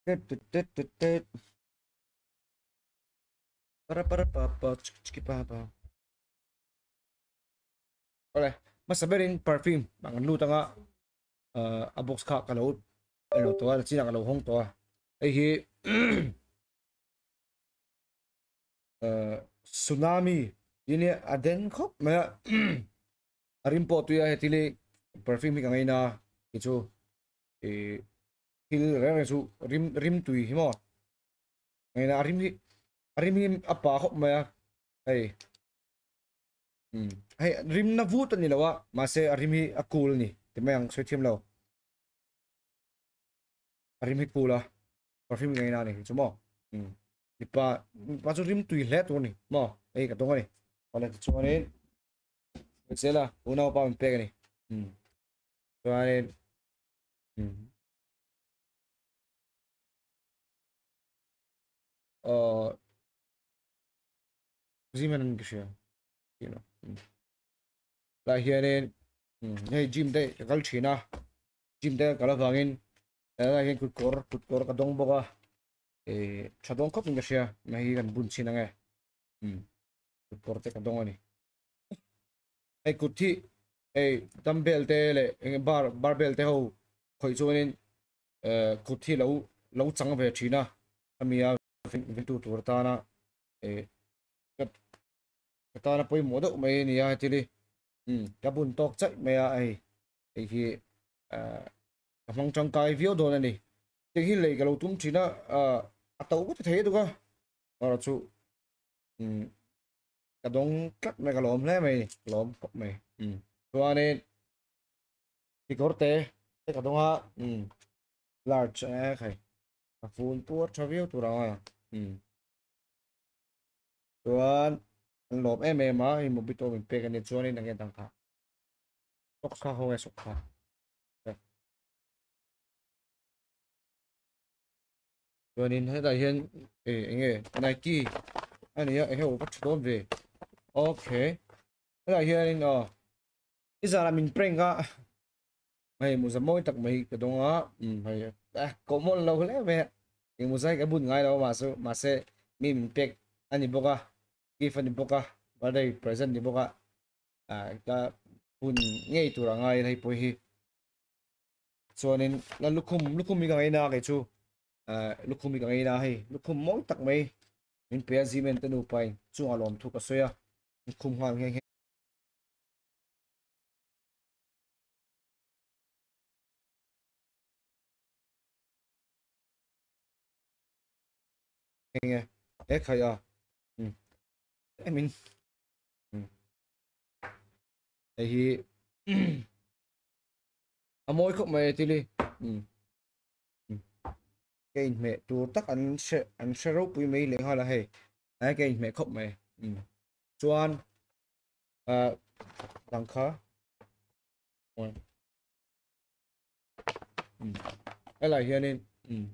Tet tet tet tet tet. Para para pa pa chiki chiki pa pa. Awle, hmasa berin perfume ah kan lut anga a box kha ka lo elo tawh a chinah ka lo hawng tawh a hei hi tsunami tih nia a den khawp mai a a rim pawh tui a heti li perfume hi ka ngaina a ti chu ih thil reng reng chu rim rim tui hi maw ngaina a rim hi a rim hi a pa khawp mai a hei umm hei rim na vut a ni lo a mahse a rim hi a cool a ni ti mai ang sawi thiam lo a rim hi cool a perfume ngei na ni chu maw umm mipa mipa chu rim tui hle tur a ni maw hei ka dawng a ni awle tichuanin zela unaupa min pek a ni umm chuanin umm aww Gym an ka hria you know lai hianin hei gym te ka kal thin a gym te ka kal avangin helai hian kut kawr kut kawr ka dawng bawk a ih tha dawng khawp in ka hria hei hi kan bun chhin ange kut kawr te ka dawng a ni hei kut hi hei dumbbell te leh eng bar barbell te ho khawih chuanin kut hi lo lo chang ve thin a ami a ventu tur atana eh ka ka tana pawimawh deuh mai a ni a heti hi umm ka bun tawk chaih mai a hei hei hi ah ka hmang tangkai viau dawn a ni heng hi lei ka lo tum thin a ah a to ka ti thei deuh a erawh chu umm ka dawng tlat mai ka lawm hle mai a ni ka lawm khawp mai umm chuanin kekawr te te ka dawng a umm large a khai a fun puar tha viau tur ang a umm. Chuan an lawm em em a hei mobito min pek a nia chuanin enge dang kha socks kha ho nge socks kha chuanin hetah hian eh enge Nike a nia eng emaw va tha dawn ve okay hetah hianin aw i zanah min prank a hei mawza mawi tak mai ka dawng a umm hei eh koh mawlh lo hle mai a eng mawza hi ka bun ngai lo a mahse mahse mi min pek a ni bawk a gift a ni bawk a birthday present a ni bawk a ah ka bun ngei tur a ngai hei pawh hi chuanin la lukhum lukhum hi ka ngaina a kei chu ah lukhum hi ka ngaina a hei lukhum mawi tak mai min pe a Zeman te nupa in chungah lawmthu ka sawi a lukhum nghal nghe nghe. Nge e khai a um emin um hei hi a mawi khawp mai tili um ka inhmeh tur tak an hre an hre ropui mai leh nghal a hei a ka inhmeh khawp mai um chuan ah dang kha um helai hianin um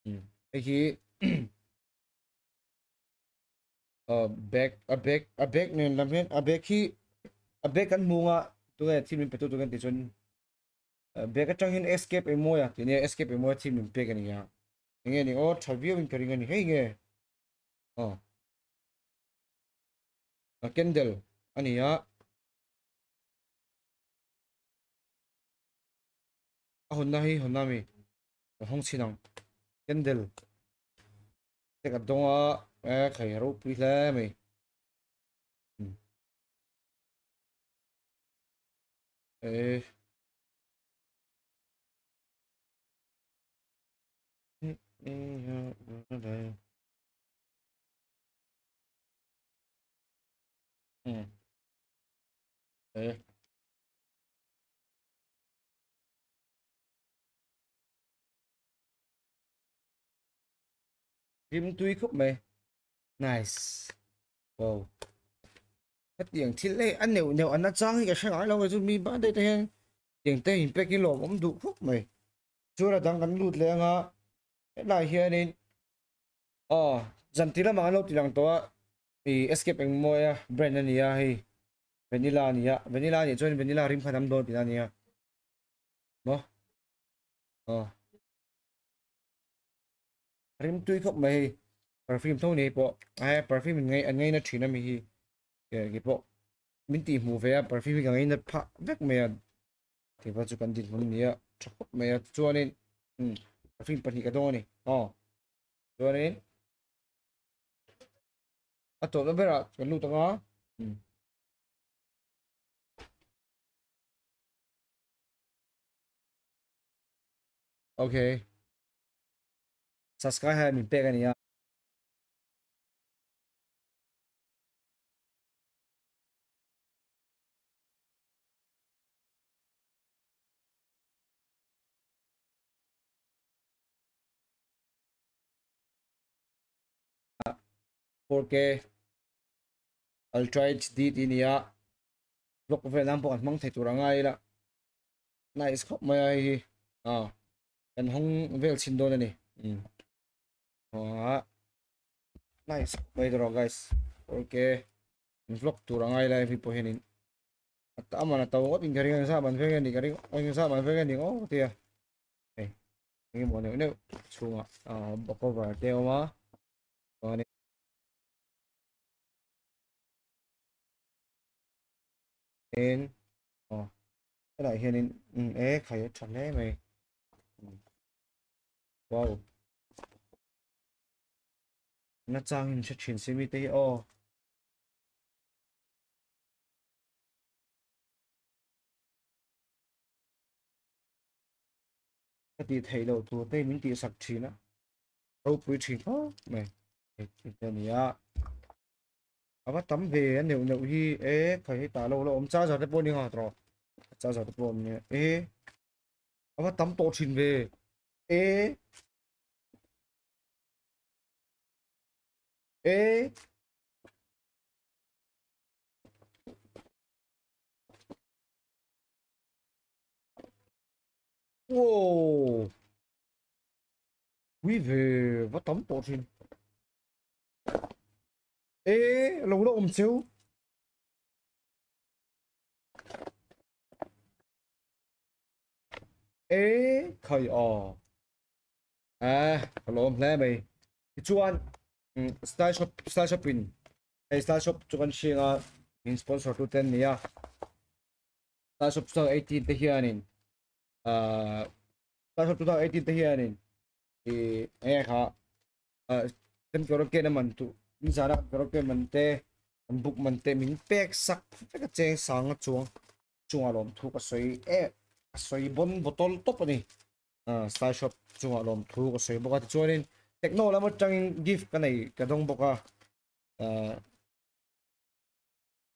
um hei hi ah bag a bag a bag nen lam hian a bag hi a bag kan hmu anga tunge thil min pe tu tur kan tih chuan bag atang hian escape eng mawi a tih nia escape eng mawi a thil min pek a ni a enge ni aw tha viau in ka ring a ni hei nge aw a candle a ni a. A hawnna hi hawnna mi a hawng chhin ang candle te ka dawng a e khai ropui hle mai e e Rim tui khawp mai nice wow hetiang thil hei a neuh neuh an achang hi ka hre ngai lo chu mi ban daih te hian tiang te in pek hi lawm awm duh khawp mai chuan a dang kan lut leh anga helai hianin aw zanti lamah an lo ti lang tawh a ih escape engmawi a brand a ni a hei. Vanilla a ni a, vanilla a nih chuan vanilla rim kha a dam dawn tihna a ni a, maw? Aw. Rimtui khawp mai hei perfume tho ni pawh a perfume in ngai an ngaina thin ami hi ke pawh min tih hmuh ve a perfume hi ka ngaina phah vek mai a tih chu kan dinhmun a ni a tha khawp mai a chuanin umm perfume pahnih ka dawng a ni aw chuanin a tawpna berah kan lut ang a umm. Okay. Subscribe hai min pek ania. 4K Ultra HD tih ania vlog vel nan pawh kan hmang thei tur a ngai ila nice khawp mai a hei hi ah kan hawng vel chhin dawn a ni um ah nice khawp mai tawh guys 4K vlog tur a ngai lai hei pawh hianin a man a to ngawt in ka ring a engzah man veng a ni ka ring engzah man veng a ni ngawt tia hei engemaw neuh neuh chhungah ah cover te a awm a chuanin aw helaiah hianin e khai a tha hle mai wow nachangin hre thin si mite hi aw. Ka tih theih loh tur te min tih sak thin a ropui thin khawp mai te a ni a a va tam ve a neuh neuh hi e khai hei tah lo la awm charger te pawh a ni nghal tawh charger te pawh a awm nia e a va tam tawh thin ve e e Wow. Quý về vắt tắm tổ thin. Ê, lâu đó ôm xíu. Ê, khởi ồ. À, lom hle mai. Chuan style shop style shop in hei style shop chu kan hriang a min sponsor tu te an ni a style shop 2018 te hianin ahh style shop 2018 te hianin ih enge kha ah kan karaoke na man tu min zana karaoke man te kan book man te min pek sak vek a cheng sang a chuang chungah lawm thu ka sawi em a sawi bawn bottle tawp a ni. Style shop chungah lawm thu ka sawi bawk a tichuanin techno lam atangin gift ka nei ka dawng bawk a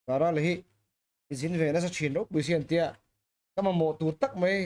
Tara leh hi i zin ve nasa thin ropui si an tia ka mamawh tur tak mai.